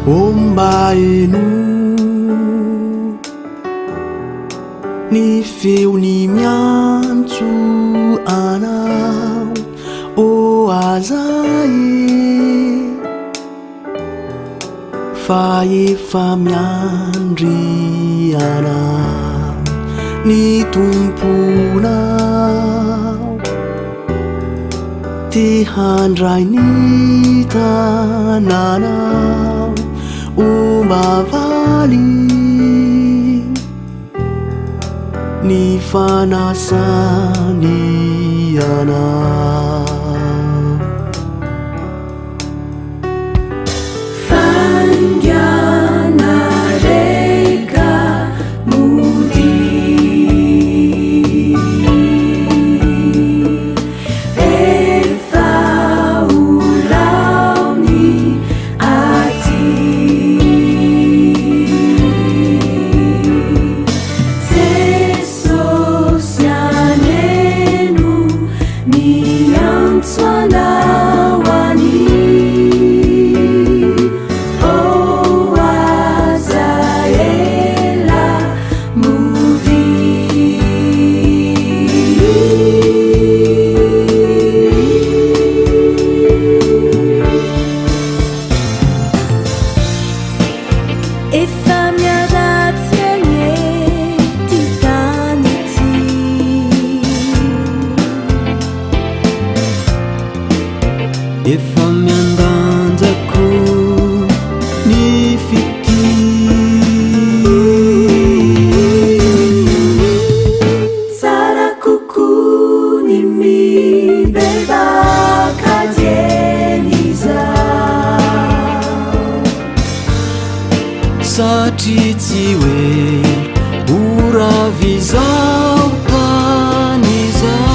Ô mba henoy ny feony miantso anao, ô aza e, fa efa miandry anao ny Tomponao. Te handray ny tananao ho mavaly ny fanasany anao. Faingana re ka modia. Efa ho lao ny aty. Jesosy aneno miantso anao any. Oh aza ela modia. Efa miharatsy anie ty tany ity. Efa miandanja koa ny fitia. Tsara kokoa ny mibebaka dieny izao. Satria tsy hoe ho rava izao tany izao.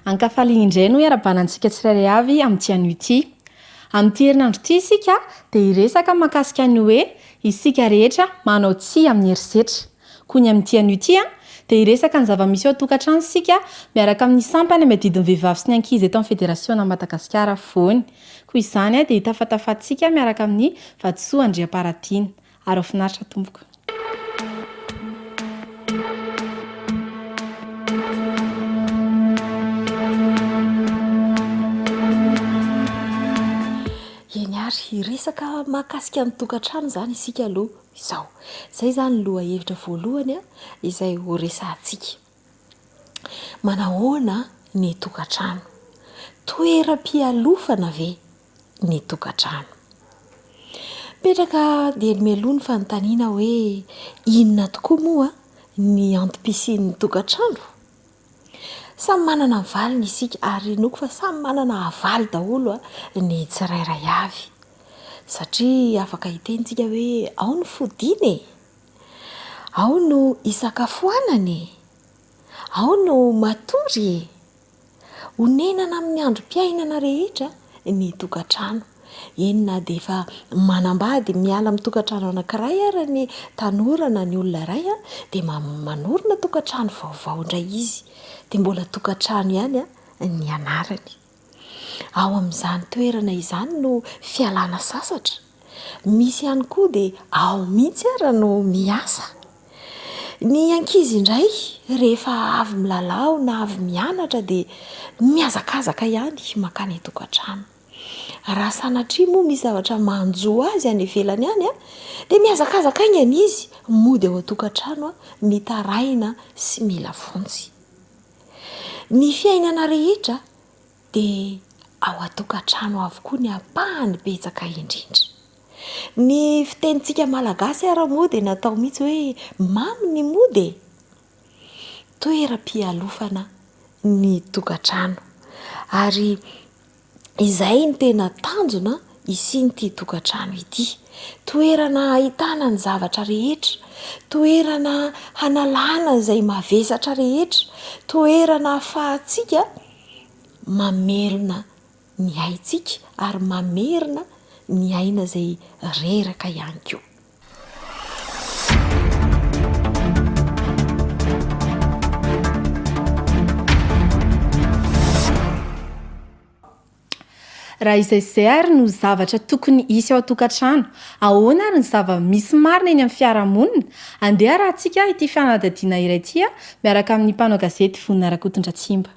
Ankafaliana indray no iarahabana antsika tsirairay avy amin'ity anio ity. Amin'ity herinandro ity isika dia hiresaka mahakasika ny hoe isika rehetra manao tsia amin'ny herisetra. Koa ny amin'ity anio ity dia hiresaka ny zava-misy ao an-tokantrano isika miaraka amin'ny sampana miadidy ny vehivavy sy ny ankizy eto amin'ny Federasiona Madagasikara afovoany. Koa izany dia hitafatafantsika miaraka amin'i Vatosoa Andriamparatiana. Ary ho finaritra tompoko. Hiresaka mahakasika ny tokantrano izany isika aloha izao. Izay izany ny lohahevitra voalohany izay horesahantsika. Manahoana ny tokantrano? Toeram-pialofana ve ny tokantrano? Mipetraka dieny mialoha ny fanontaniana hoe inona tokoa moa ny antom-pisian'ny tokantrano? Samy manana ny valiny isika ary inoako fa samy manana havaly daholo ny tsirairay avy. Satria afaka hiteny isika hoe ao no fodiana e! Ao no isakafoanana e! Ao no matory e! Onenana amin'ny androm-piainana rehetra ny tokantrano. Eny na dia efa manambady miala amin'ny tokantrano anankiray ara ny tanora na ny olona iray dia manorina tokantrano vaovao indray izy. Dia mbola tokantrano ihany ny anarany. Ao amin'izany toerana izany no fialana sasatra. Misy ihany koa dia ao mihitsy ara no miasa. Ny ankizy indray rehefa avy milalao na avy mianatra dia mihazakazaka ihany mankany an-tokantrano. Raha sanatria moa misy zavatra manjo azy any ivelany any dia mihazakazaka haingana izy mody ao an-tokantrano mitaraina sy mila vonjy. Ny fiainana rehetra dia ao an-tokantrano avokoa ny ampahany betsaka indrindra. Ny fitenintsika malagasy ara moa dia natao mihitsy hoe mamy ny mody e! Toeram-pialofana ny tokantrano ary izay no tena tanjona hisian'ity tokantrano ity. Toerana ahitana ny zavatra rehetra, toerana hanalana izay mavesatra rehetra, toerana ahafahantsika mamelona ny aintsika ary mamerina ny aina izay reraka ihany koa. Raha izay izay ary no zavatra tokony hisy ao an-tokantrano, ahoana ary ny zava-misy marina eny amin'ny fiarahamonina? Andeha arahantsika ity fanadihadiana iray ity miaraka amin'ny mpanao gazety Vonona Rakotondratsimba.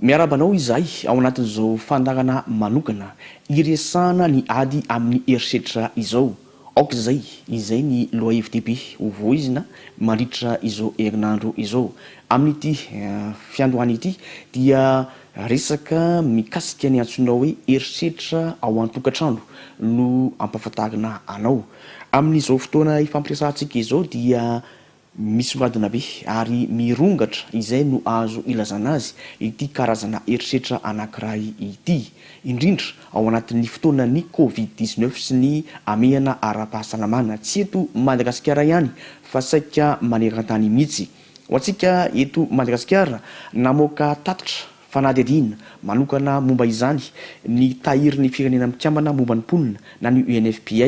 Miarahaba anao izahay ao anatin'izao fandaharana manokana hiresahana ny ady amin'ny herisetra izao. Aoka izay, izay ny lohahevi-dehibe ho voizina mandritra izao herinandro izao. Amin'ity fiandohana ity dia resaka mikasika ny antsoina hoe herisetra ao an-tokantrano no ampahafantarina anao. Amin'izao fotoana ifampiresahantsika izao dia Misongadina be ary mirongatra izay no azo ilazana azy ity karazana herisetra anankiray ity, indrindra ao anatin'ny fotoanan'ny Covid 19 sy ny hamehana ara-pahasalamana, tsy eto Madagasikara ihany fa saika maneran-tany mihitsy. Ho antsika eto Madagasikara, namoaka tatitra Fanadihadiana manokana momba izany ny Tahirin'ny Firenena Mikambana momba ny Mponina na ny UNFPA,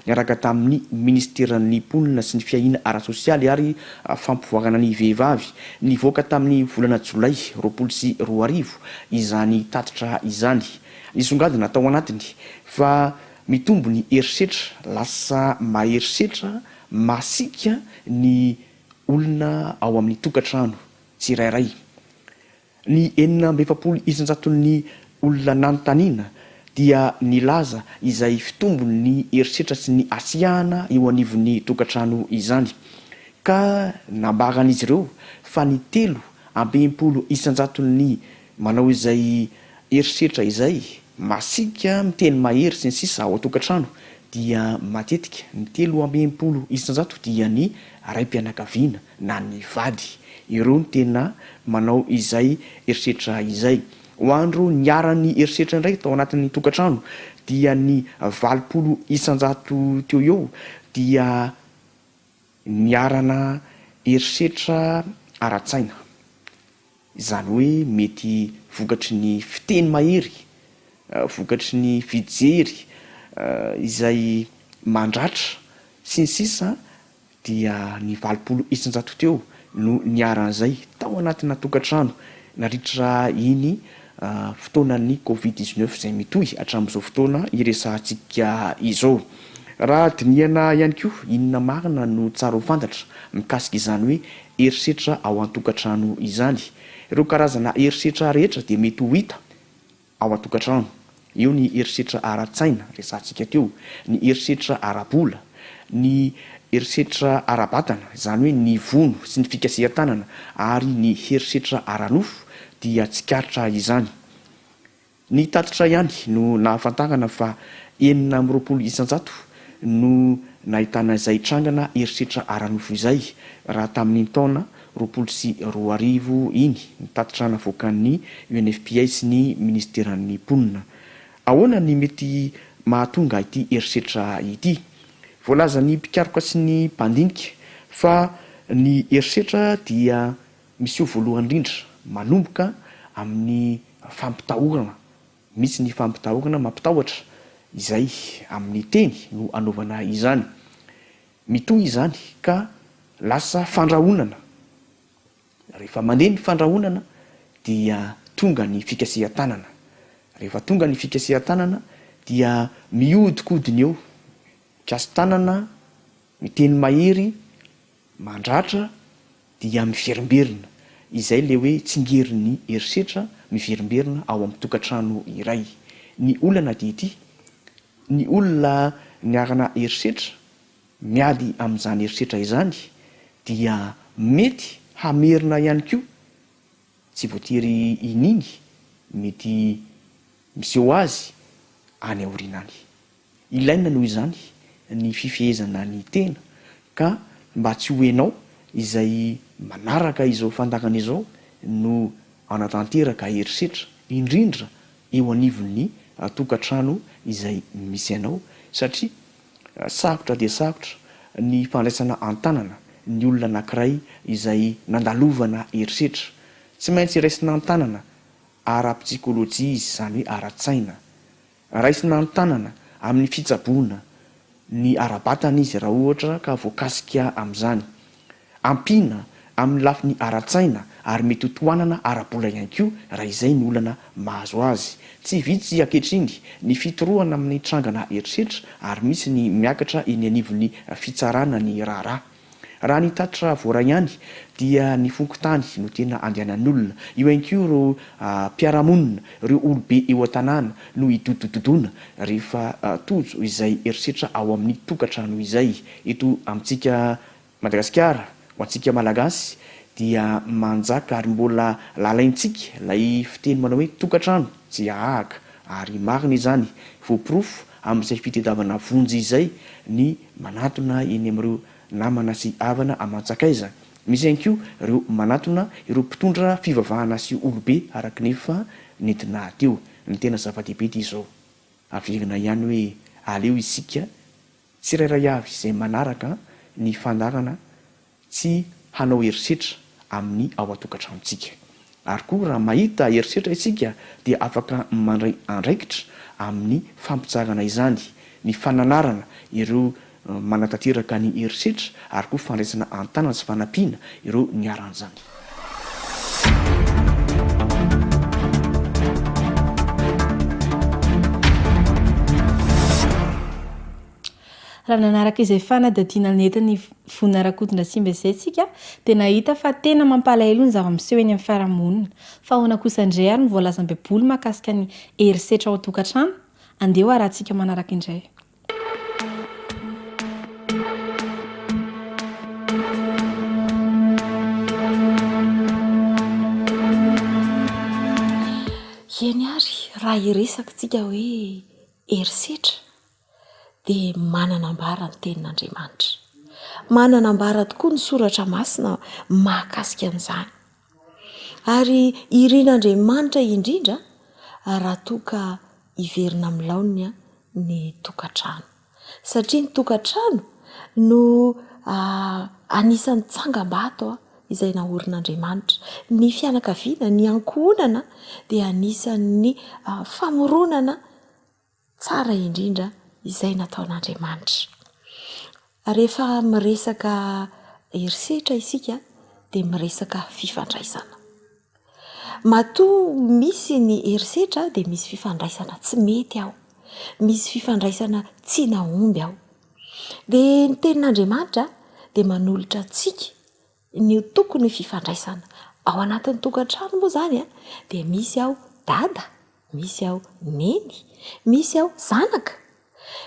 niaraka tamin'ny Minisiteran'ny Mponina sy ny Fiahiana ara-tsosialy ary Fampivoarana ny Vehivavy. Nivoaka tamin'ny volana jolay 2020 izany tatitra izany. Nisongadina tao anatiny fa mitombo ny herisetra, lasa mahery setra, masiaka ny olona ao amin'ny tokantrano tsirairay. Ny 46 isan-jaton'ny olona nanontaniana dia nilaza izay fitombon'ny herisetra sy ny hasiahana eo anivon'ny tokantrano izany, ka nambaran'izy ireo fa ny 63 isan-jaton'ny manao izay herisetra izay, masiaka, miteny mahery sy ny sisa ao an-tokantrano dia matetika ny 63 isan-jato dia ny raim-pianakaviana na ny vady. Ireo no tena manao izay herisetra izay. Ho an'ireo niharan'ny herisetra indray tao anatin'ny tokantrano dia ny 80% teo eo dia niharana herisetra ara-tsaina. Izany hoe mety vokatry ny fiteny mahery, vokatry ny fijery izay mandratra sy ny sisa dia ny 80% teo no niharan'izay tao anatina tokantrano nandritra iny fotoanan'ny covid 19 izay mitohy hatramin'izao fotoana iresahantsika izao. Raha dinihana ihany koa, inona marina no tsara ho fantatra mikasika izany hoe herisetra ao an-tokantrano izany? Ireo karazana herisetra rehetra dia mety ho hita ao an-tokantrano. Eo ny herisetra ara-tsaina resahantsika teo, ny herisetra ara-bola, ny herisetra ara-batana, izany hoe ny vono sy ny fikasihan-tanana ary ny herisetra ara-nofo dia tsikaritra izany. Ny tatitra ihany no nahafantarana fa 26% no nahitana izay trangana herisetra ara-nofo izay raha tamin'iny taona 2020 iny, ny tatitra navoakan'ny UNFPA sy ny minisiteran'ny mponina. Ahoana ny mety mahatonga ity herisetra ity? Voalazan'ny mpikaroka sy ny mpandinika fa ny herisetra dia Miseho voalohany indrindra manomboka amin'ny fampitahorana. Misy ny fampitahorana mampitahotra izay amin'ny teny no anaovana izany. Mitohy izany ka lasa fandrahonana. Rehefa mandeha ny fandrahonana dia tonga ny fikasihan-tanana. Rehefa tonga ny fikasihan-tanana dia mihodinkodina eo, mikasi-tanana, miteny mahery, Mandratra dia miverimberina, izay ilay hoe tsingerin'ny herisetra miverimberina ao amin'ny tokantrano iray. Ny olana dia ity, ny olona niharana herisetra, miady amin'izany herisetra izany dia mety hamerina ihany koa, tsy voatery iniany, mety miseho azy any aoriana any. Ilaina noho izany ny fifehezana ny tena ka mba tsy ho enao izay manaraka izao fandakana izao no hanatanteraka herisetra, indrindra eo anivon'ny tokantrano izay misy anao satria sarotra dia sarotra ny fandraisana an-tanana ny olona anankiray izay nandalovana herisetra. Tsy maintsy raisina an-tanana ara-psikolojia izy, izany hoe ara-tsaina. Raisina an-tanana amin'ny fitsaboana ny ara-batana izy raha ohatra ka voakasika amin'izany. Ampiana amin'ny lafiny ara-tsaina ary mety ho tohanana ara-bola ihany koa raha izay ny olana mahazo azy. Tsy vitsy ankehitriny ny fitorohana amin'ny trangana herisetra ary misy ny miakatra eny anivon'ny fitsarana ny raharaha. Raha ny tatitra voaray ihany dia ny fokontany no tena andehanan'ny olona. Io ihany koa ireo mpiara-monina, ireo olobe eo an-tanàna no idodododona rehefa tojo izay herisetra ao amin'ny tokantrano izay. Eto amintsika Madagasikara, ho antsika Malagasy dia manjaka ary mbola lalaintsika ilay fiteny manao hoe tokantrano tsy ahahaka ary marina izany, voaporofo amin'izay fitedavana vonjy izay ny manatona eny amin'ireo namana sy havana aman-tsakaiza. Misy ihany koa ireo manatona ireo mpitondra fivavahana sy olobe araka ny efa nentina teo. Ny tena zava-dehibe dia izao, averina ihany hoe aleo isika tsirairay avy izay manaraka ny fandaharana tsy hanao herisetra amin'ny ao an-tokantranontsika. Ary koa raha mahita herisetra isika dia afaka mandray andraikitra amin'ny fampitsaharana izany, ny fananarana ireo manatanteraka ny herisetra ary koa fandraisana an-tanana sy fanampiana ireo niharan'izany. Raha nanaraka izay fanadihadiana nentin'i Vona Rakotondrasimba izay isika dia nahita fa tena mampalahelo ny zava-miseho eny amin'ny fiarahamonina. Fa ahoana kosa indray ary ny voalazan'ny Baiboly mahakasika ny herisetra ao an-tokantrano? Andeha ho arahantsika manaraka indray. Eny ary, raha hiresaka isika hoe herisetra dia manana ambara ny tenin'Andriamanitra. Manana ambara tokoa ny soratra masina mahakasika an'izany. Ary irin'Andriamanitra indrindra raha toa ka hiverina amin'ny laoniny ny tokantrano. Satria ny tokantrano no anisan'ny tsangambato izay naorin'Andriamanitra. Ny fianakaviana, ny ankohonana dia anisan'ny famoronana tsara indrindra izay nataon'Andriamanitra. Rehefa miresaka herisetra isika dia miresaka fifandraisana. Matoa misy ny herisetra dia misy fifandraisana tsy mety ao, misy fifandraisana tsy nahomby ao. Dia ny tenin'Andriamanitra dia manolotra antsika ny ho tokony ho fifandraisana. Ao anatin'ny tokantrano moa izany dia misy ao dada, misy ao neny, misy ao zanaka,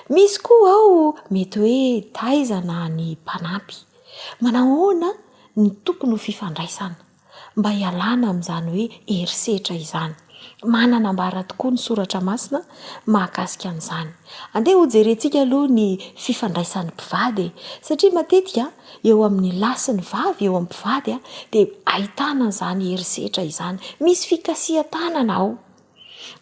misy koa ao mety hoe taiza na ny mpanampy. Manahoana ny tokony ho fifandraisana? mba hialana amin'izany hoe herisetra izany. Manana ambara tokoa ny soratra masina mahakasika an'izany. Andeha hojerentsika aloha ny fifandraisan'ny mpivady e! Satria matetika eo amin'ny lahy sy ny vavy, eo amin'ny mpivady dia ahitana an'izany herisetra izany. Misy fikasihan-tanana ao,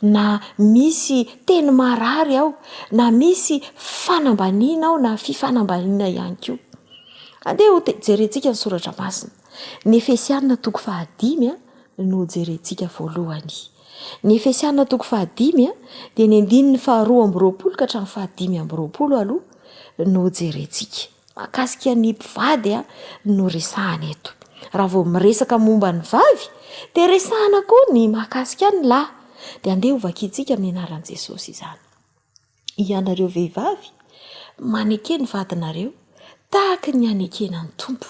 na misy teny maharary ao, na misy fanambaniana ao na fifanambaniana ihany koa. Andeha hojerentsika ny soratra masina. Ny Efesiana toko fahadimy no hojerentsika voalohany. Ny Efesiana toko fahadimy dia ny andininy faharoa amby roapolo ka hatramin'ny fahadimy amby roapolo aloha no hojerentsika. Mahakasika ny mpivady no resahana eto. Raha vao miresaka momba ny vavy dia resahana koa ny mahakasika ny lahy. Dia andeha hovakintsika amin'ny anaran'i Jesosy izany. Ianareo vehivavy, maneke ny vadinareo tahaka ny anekena ny Tompo.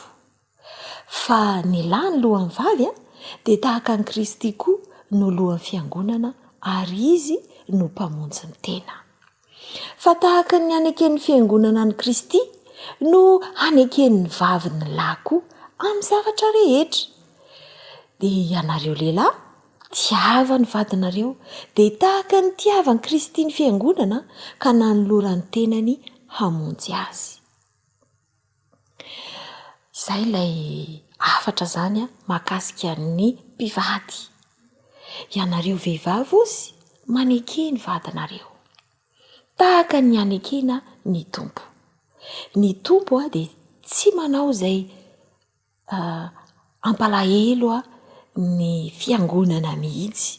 Fa ny lahy ny lohan'ny vavy dia tahaka an'i Kristy koa no lohan'ny fiangonana ary Izy no Mpamonjy ny tena. Fa tahaka ny aneken'ny fiangonana an'i Kristy no aneken'ny vavy ny lahy koa amin'ny zavatra rehetra. Dia ianareo lehilahy, tiava ny vadinareo, dia tahaka ny nitiavan'i Kristy ny fiangonana ka nanolorany tenany hamonjy azy. Izay ilay hafatra izany mahakasika ny mpivady. Ianareo vehivavy ozy maneke ny vadinareo. Tahaka ny hanekena ny Tompo. Ny Tompo dia tsy manao izay hampalahelo ny fiangonana mihitsy.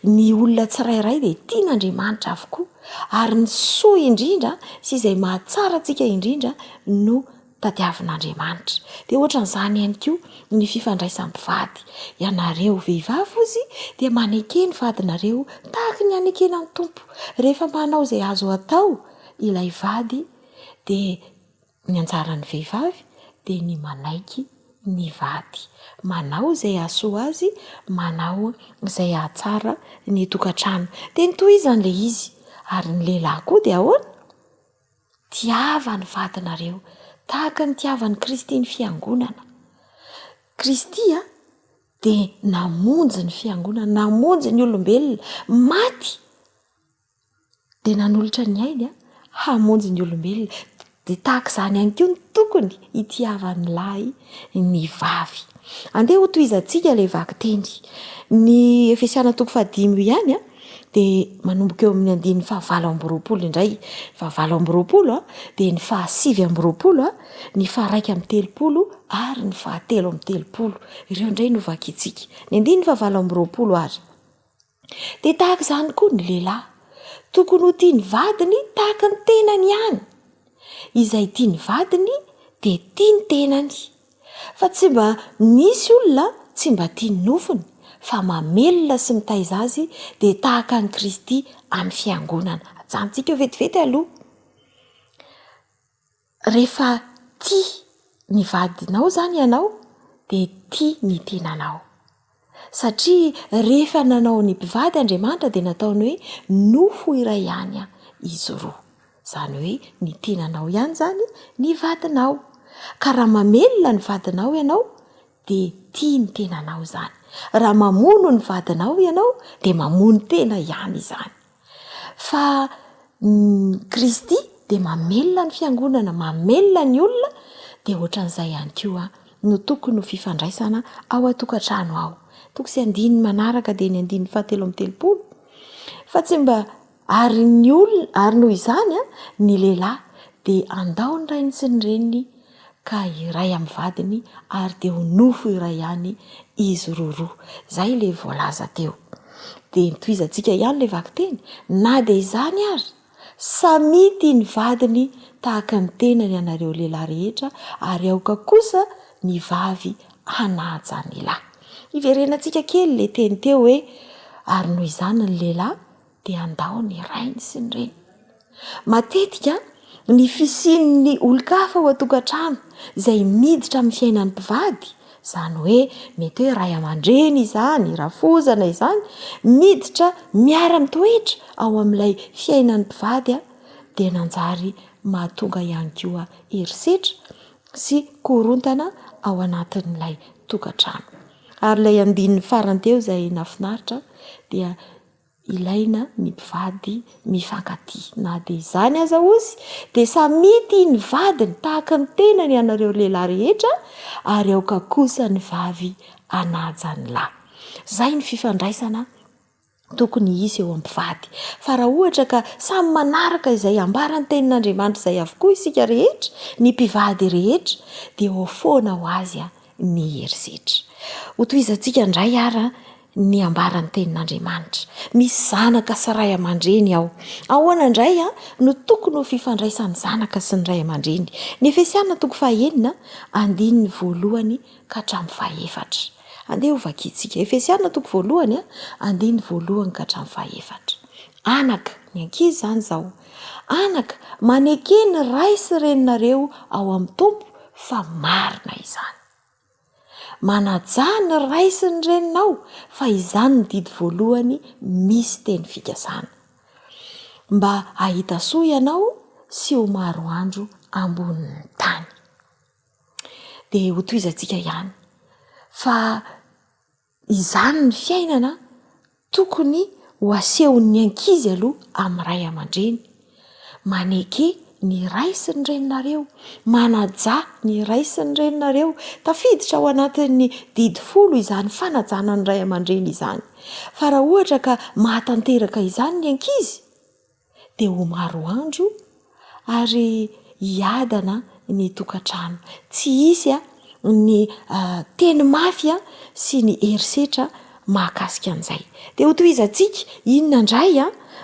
Ny olona tsirairay dia tian'Andriamanitra avokoa ary ny soa indrindra sy izay mahatsara antsika indrindra no tadiavin'Andriamanitra. Dia ohatran'izany ihany koa ny fifandraisan'ny mpivady. Ianareo vehivavy hozy dia maneke ny vadinareo tahaka ny hanekena ny Tompo. Rehefa manao izay azo atao ilay vady dia Ny anjaran'ny vehivavy dia ny manaiky ny vady, manao izay hahasoa azy, manao izay hahatsara ny tokantrano. Dia notohizany ilay izy. Ary ny lehilahy koa dia ahoana? Tiava ny vadinareo tahaka ny nitiavan'i Kristy ny fiangonana. Kristy dia namonjy ny fiangonana, namonjy ny olombelona, maty dia nanolotra ny ainy hamonjy ny olombelona. Dia tahaka izany ihany koa ny tokony hitiavan'ny lahy ny vavy. Andeha hotohizantsika ilay vakiteny. Ny Efesiana toko fahadimy io ihany dia manomboka eo amin'ny andininy fahavalo amby roapolo indray. Fahavalo amby roapolo dia ny fahasivy amby roapolo, ny faharaika amby telopolo ary ny fahatelo amby telopolo. Ireo indray no vakintsika. Ny andininy fahavalo amby roapolo ary. Dia tahaka izany koa ny lehilahy. Tokony ho tia ny vadiny tahaka ny tenany ihany. Izay tia ny vadiny dia tia ny tenany. Fa tsy mba misy olona tsy mba tia ny nofony, fa mamelona sy mitaiza azy dia tahaka an'i Kristy amin'ny fiangonana. Ajanontsika eo vetivety aloha. Rehefa tia ny vadinao izany ianao dia tia ny tenanao. Satria rehefa nanao ny mpivady Andriamanitra dia nataony hoe nofo iray ihany izy roa. Izany hoe ny tenanao ihany izany ny vadinao. Ka raha mamelona ny vadinao ianao dia tia ny tenanao izany. Raha mamono ny vadinao ianao dia mamono tena ihany izany. Fa ny Kristy dia mamelona ny fiangonana, mamelona ny olona, dia ohatran'izay ihany koa no tokony ho fifandraisana ao an-tokantrano ao. Toko sy andininy manaraka dia ny andininy fahatelo amby telopolo. Fa tsy mba ary ny olona ary noho izany ny lehilahy dia handao ny rainy sy ny reniny ka hiray amin'ny vadiny ary dia ho nofo iray ihany izy roroa. Izay ilay voalaza teo. Dia notohizantsika ihany ilay vakiteny, na dia izany ary, samia tia ny vadiny tahaka ny tenany ianareo lehilahy rehetra ary aoka kosa ny vavy hanaja ny lahy. Hiverenantsika kely ilay teny teo hoe ary noho izany ny lehilahy dia handao ny rainy sy ny reniny. Matetika. ny fisian'ny olon-kafa ao an-tokantrano izay miditra amin'ny fiainan'ny mpivady, izany hoe mety hoe ray aman-dreny izany, rafozana izany, miditra miara-mitoetra ao amin'ilay fiainan'ny mpivady dia nanjary mahatonga ihany koa herisetra sy korontana ao anatin'ilay tokantrano. Ary ilay andininy farany teo izay nahafinaritra dia ilaina ny mpivady mifankatia. Na dia izany aza hozy dia samia tia ny vadiny tahaka ny tenany ianareo lehilahy rehetra ary aoka kosa ny vavy hanaja ny lahy. Izay ny fifandraisana tokony hisy eo amin'ny mpivady. Fa raha ohatra ka samy manaraka izay ambaran'ny tenin'Andriamanitra izay avokoa isika rehetra, ny mpivady rehetra, dia ho foana ho azy ny herisetra. Hotohizantsika indray ara ny ambaran'ny tenin'Andriamanitra. Misy zanaka sy ray aman-dreny ao. Ahoana indray no tokony ho fifandraisan'ny zanaka sy ny ray aman-dreny? Ny Efesiana toko fahenina, andininy voalohany ka hatramin'ny fahefatra. Andeha hovakintsika. Efesiana toko voalohany, andininy voalohany ka hatramin'ny fahefatra. Anaka, ny ankizy izany izao. Anaka, maneke ny ray sy reninareo ao amin'ny Tompo fa marina izany. Manajà ny ray sy ny reninao fa izany no didy voalohany misy teny fikasana. Mba hahita soa ianao sy ho maro andro ambonin'ny tany. Dia hotohizantsika ihany fa Izany ny fiainana tokony ho asehon'ny ankizy aloha amin'ny ray aman-dreny. Maneke ny ray sy ny reninareo, manajà ny ray sy ny reninareo. Tafiditra ao anatin'ny didy folo izany fanajana ny ray aman-dreny izany. Fa raha ohatra ka mahatanteraka izany ny ankizy, dia ho maro andro ary hiadana ny tokantrano. Tsy hisy ny teny mafy sy ny herisetra mahakasika an'izay. Dia hotohizantsika, inona indray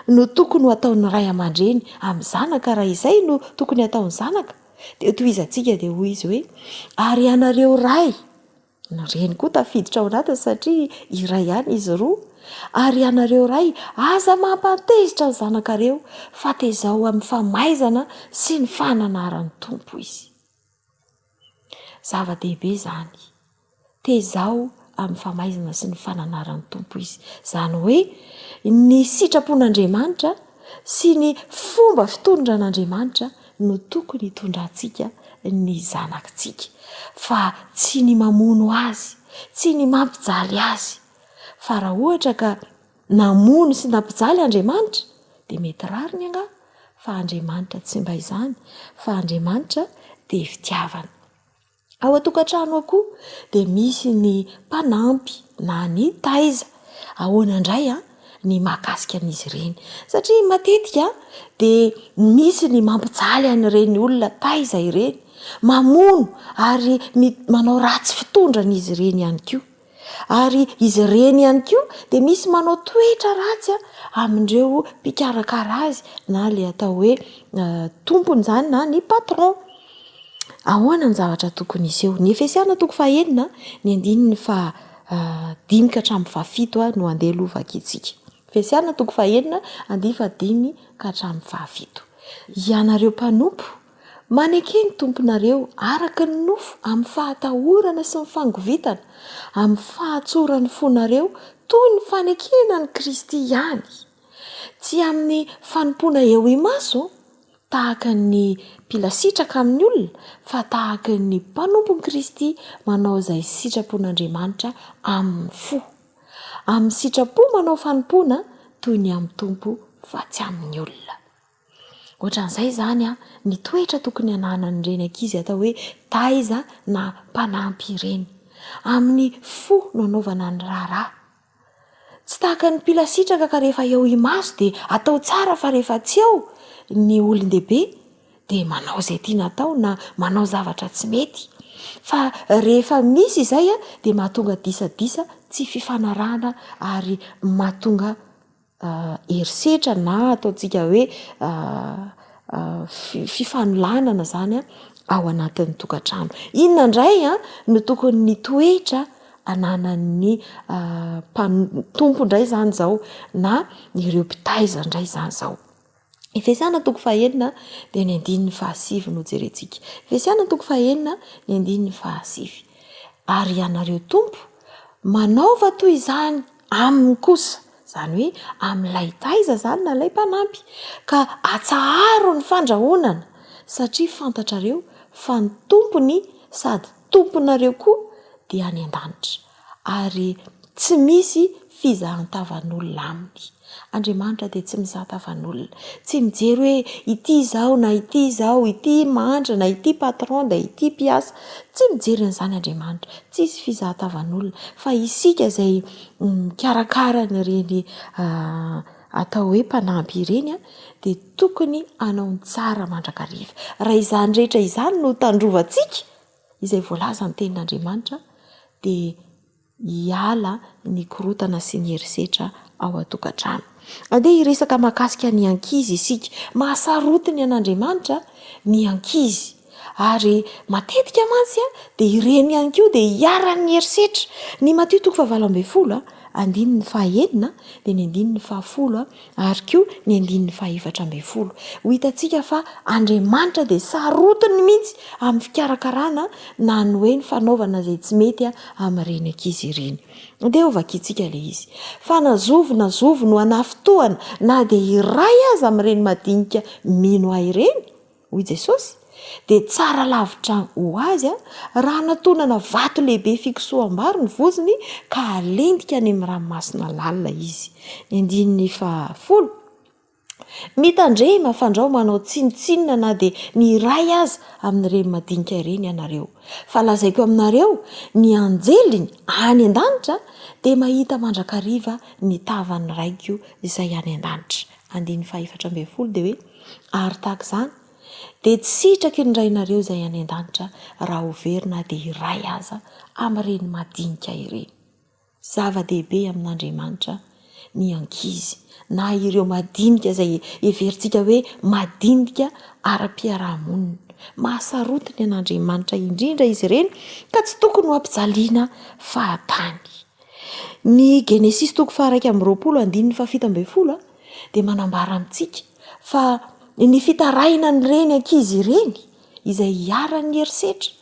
no tokony ho ataon'ny ray aman-dreny amin'ny zanaka raha izay no tokony hataon'ny zanaka? Dia hotohizantsika dia hoy izy hoe, ary ianareo ray, Ny reny koa tafiditra ao anatiny satria iray ihany izy roa. Ary ianareo ray, aza mampantezitra ny zanakareo fa tezao amin'ny famaizana sy ny fananaran'ny Tompo izy. Zava-dehibe izany. Tezao amin'ny famaizana sy ny fananaran'ny Tompo izy. Izany hoe ny sitrapon'Andriamanitra sy ny fomba fitondran'Andriamanitra no tokony hitondrantsika ny zanakitsika fa tsy ny mamono azy, tsy ny mampijaly azy. Fa raha ohatra ka namono sy nampijaly Andriamanitra dia mety rariny angaha fa Andriamanitra tsy mba izany fa Andriamanitra dia fitiavana. Ao an-tokantrano ao koa dia misy ny mpanampy na ny taiza. Ahoana indray ny mahakasika an'izy ireny? Satria matetika dia misy ny mampijaly an'ireny olona taiza ireny, mamono ary manao ratsy fitondra an'izy ireny ihany koa. Ary izy ireny ihany koa dia misy manao toetra ratsy amin'ireo mpikarakara azy na ilay atao hoe tompony izany na ny patron. Ahoana ny zavatra tokony hiseho? Ny Efesiana toko fahenina, ny andininy faha dimy ka hatramin'ny fahafito no andeha aloha vakintsika. Efesiana toko fahenina, andininy fahadimy ka hatramin'ny fahafito. Ianareo mpanompo, maneke ny tomponareo araka ny nofo amin'ny fahatahorana sy ny fangovitana, amin'ny fahatsoran'ny fonareo toy ny fanekena an'i Kristy ihany, tsy amin'ny fanompoana eo imaso, tahaka ny mpila sitraka amin'ny olona, fa tahaka ny mpanompon'i Kristy manao izay sitrapon'Andriamanitra amin'ny fo. Amin'ny sitrapo manao fanompoana toy ny amin'ny Tompo fa tsy amin'ny olona. Ohatran'izay izany ny toetra tokony hananan'ireny ankizy atao hoe taiza na mpanampy ireny. Amin'ny fo no anaovana ny raharaha. Tsy tahaka ny mpila sitraka ka rehefa eo imaso dia atao tsara fa rehefa tsy eo ny olon-dehibe dia manao izay tiana atao na manao zavatra tsy mety. Fa rehefa misy izay dia mahatonga disadisa tsy fifanarahana ary mahatonga herisetra na ataontsika hoe fifanolanana izany ao anatin'ny tokantrano. Inona indray no tokony ny toetra ananan'ny mpanompo indray izany izao na ireo mpitaiza indray izany izao? Efesiana toko fahenina dia ny andininy fahasivy no jerentsika. Efesiana toko fahenina ny andininy fahasivy. Ary ianareo Tompo, manaova toy izany aminy kosa, izany hoe amin'ilay taiza izany na ilay mpanampy, ka atsaharo ny fandrahonana, satria fantatrareo fa ny Tompony sady Tomponareo koa dia any an-danitra, ary tsy misy fizahan-tavan'olona aminy. Andriamanitra dia tsy mizaha tavan'olona. Tsy mijery hoe ity izao na ity izao, ity mandry na ity patron dia ity mpiasa. Tsy mijery an'izany Andriamanitra. Tsisy fizahan-tavan'olona. Fa isika izay mikarakara an'ireny atao hoe mpanampy ireny dia tokony hanao ny tsara mandrakariva. Raha izany rehetra izany no tandrovantsika, izay voalazan'ny Tenin'Andriamanitra, dia hiala ny korontana sy ny herisetra ao an-tokantrano. Andeha hiresaka mahakasika ny ankizy isika. Mahasarotiny an'Andriamanitra ny ankizy. Ary matetika mantsy dia ireny ihany koa dia iharan'ny herisetra. Ny Matio toko fahavalo ambinifolo, andininy fahaenina dia ny andininy fahafolo ary koa ny andininy fahefatra ambinifolo. Ho hitantsika fa Andriamanitra dia sarotiny mihitsy amin'ny fikarakarana na ny hoe ny fanaovana izay tsy mety amin'ireny ankizy ireny. Andeha hovakintsika ilay izy. Fa na zovy na zovy no hanafintohana na dia iray aza amin'ireny madinika mino Ahy ireny, hoy Jesosy, dia tsara lavitra ho azy raha natonana vato lehibe fikosoham-bary ny vozony ka halentika any amin'ny ranomasina lalina izy. Ny andininy fahafolo. Mitandrema fandrao manao tsinontsinona na dia ny iray aza amin'ireny madinika ireny ianareo. Fa lazaiko aminareo, ny anjeliny any an-danitra dia mahita mandrakariva ny tavan'ny Raiko izay any an-danitra. Andininy fahefatra ambinifolo dia hoe, Ary tahaka izany, dia tsy sitraky ny Rainareo izay any an-danitra raha ho very na dia iray aza amin'ireny madinika ireny. Zava-dehibe amin'Andriamanitra ny ankizy, na ireo madinika izay heverintsika hoe madinika ara-piaraha-monina. Mahasarotiny an'Andriamanitra indrindra izy ireny ka tsy tokony ho ampijaliana fahatany. Ny Genesisy toko faha-iraika amby roapolo andininy fahafito ambin'ny folo dia manambara amintsika fa ny fitarainan'ireny ankizy ireny izay iharan'ny herisetra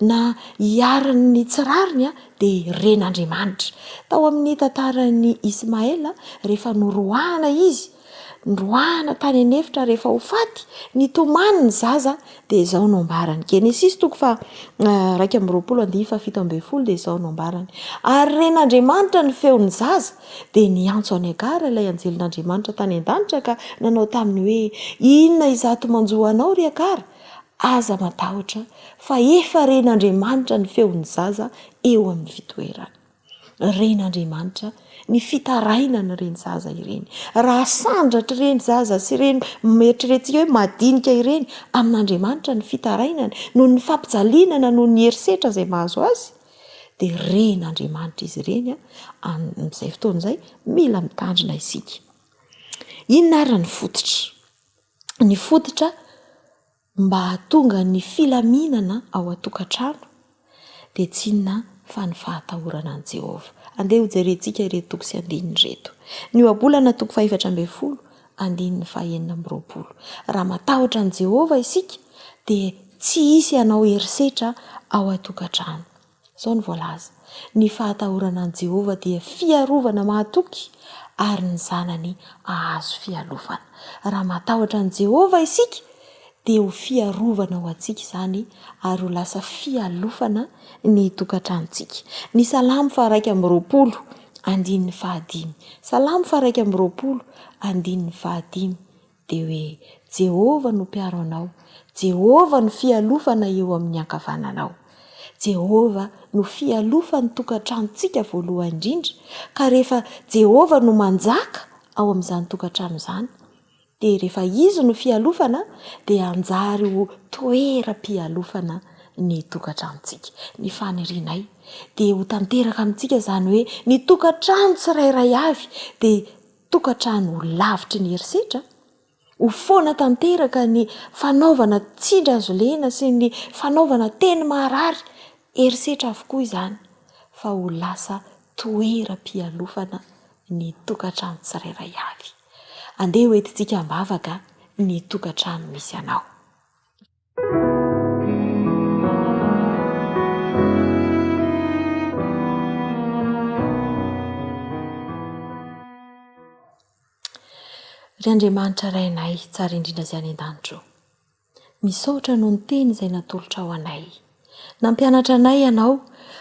na iharan'ny tsy rariny dia ren'Andriamanitra. Tao amin'ny tantaran'i Ismaela, rehefa noroahana izy, noroahana tany an'efitra rehefa ho faty, nitomany ny zaza dia izao no ambarany. Genesisy toko faha 21 andininy faha 17 dia izao no ambarany. Ary ren'Andriamanitra ny feon'ny zaza, dia niantso an'i Hagara ilay anjelin'Andriamanitra tany an-danitra ka nanao taminy hoe, Inona izato manjo anao, ry Hagara? Aza matahotra, fa efa ren'Andriamanitra ny feon'ny zaza eo amin'ny fitoerany. Ren'Andriamanitra ny fitarainan'ireny zaza ireny. Raha asandratr'ireny zaza sy ireny eritreretintsika hoe madinika ireny amin'Andriamanitra ny fitarainany noho ny fampijaliana na noho ny herisetra izay mahazo azy, dia ren'Andriamanitra izy ireny amin'izay fotoana izay, mila mitandrina isika. Inona ary ny fototra? Ny fototra mba hahatonga ny filaminana ao an-tokantrano dia tsy inona fa ny fahatahorana an'i Jehovah. Andeha hojerentsika ireto toko sy andininy ireto. Ny Ohabolana toko fahefatra ambin'ny folo, andininy fahenina amby roapolo. Raha matahotra an'i Jehovah isika dia tsy hisy hanao herisetra ao an-tokantrano. Izao no voalaza, Ny fahatahorana an'i Jehovah dia fiarovana mahatoky, ary ny zanany hahazo fialofana. Raha matahotra an'i Jehovah isika, dia ho fiarovana ho antsika izany ary ho lasa fialofana ny tokantranontsika. Ny Salamo faha-21, andininy fahadimy. Salamo faha-21, andininy fahadimy. Dia hoe, Jehovah no mpiaro anao, Jehovah no fialofana eo amin'ny ankavananao. Jehovah no fialofan'ny tokantranontsika voalohany indrindra, ka rehefa Jehovah no manjaka ao amin'izany tokantrano izany, dia rehefa Izy no fialofana, dia hanjary ho toeram-pialofana ny tokantranontsika. Ny fanirianay dia ho tanteraka amintsika izany hoe ny tokantrano tsirairay avy dia tokantrano ho lavitry ny herisetra, ho foana tanteraka ny fanaovana tsindry azo lena sy ny fanaovana teny maharary, herisetra avokoa izany fa ho lasa toeram-pialofana ny tokantrano tsirairay avy. Andeha ho entintsika am-bavaka. ny tokantrano misy anao. Ry Andriamanitra Rainay tsara indrindra izay any an-danitra ô, misaotra noho ny teny izay natolotrao anay. Nampianatra anay Ianao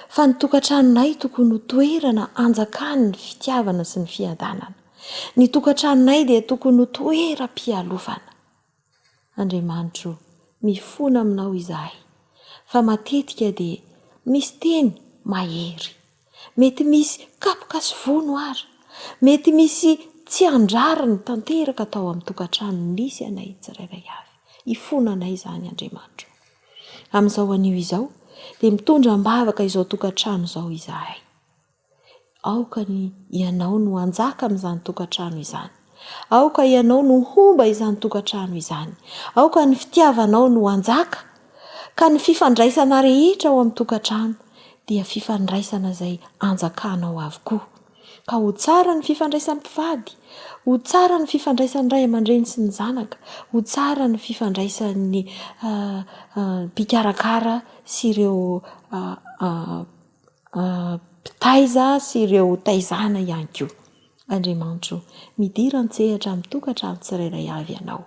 fa ny tokantranonay tokony ho toerana anjakan'ny fitiavana sy ny fiadanana. Ny tokantranonay dia tokony ho toeram-pialofana. Andriamanitro, mifona aminao izahay, fa matetika dia misy teny mahery, mety misy kapoka sy vono ara, mety misy tsy an-drariny tanteraka tao amin'ny tokantrano nisy anay tsirairay avy. Ifona anay izany, Andriamanitro. Amin'izao anio izao, dia mitondra am-bavaka izao tokantrano izao izahay. Aoka ny Ianao no hanjaka amin'izany tokantrano izany. Aoka Ianao no homba izany tokantrano izany. Aoka ny fitiavanao no hanjaka, ka ny fifandraisana rehetra ao amin'ny tokantrano dia fifandraisana izay anjakanao avokoa. Ka ho tsara ny fifandraisan'ny mpivady, ho tsara ny fifandraisan'ny ray aman-dreny sy ny zanaka, ho tsara ny fifandraisan'ny mpikarakara sy ireo mpitaiza sy ireo taizana ihany koa. Andriamanitro o, midira an-tsehatra amin'ny tokantrano tsirairay avy Ianao.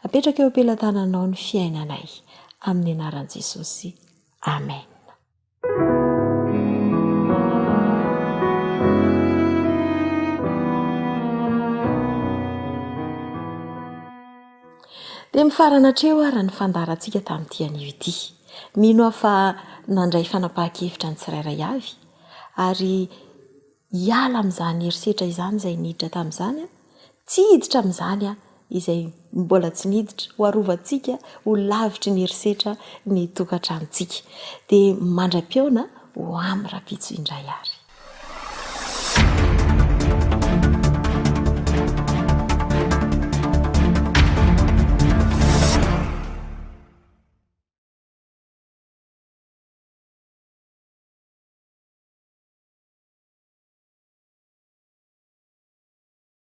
Apetraka eo am-pelatananao ny fiainanay. Amin'ny anaran'i Jesosy. Amen. Dia mifarana hatreo ara ny fandaharantsika tamin'ity anio ity. Mino aho fa nandray fanapahan-kevitra ny tsirairay avy ary hiala amin'izany herisetra izany izay niditra tamin'izany, tsy hiditra amin'izany izay mbola tsy niditra, ho arovantsika ho lavitry ny herisetra ny tokantranontsika. Dia mandra-pihaona ho amin'ny rahampitso indray ary.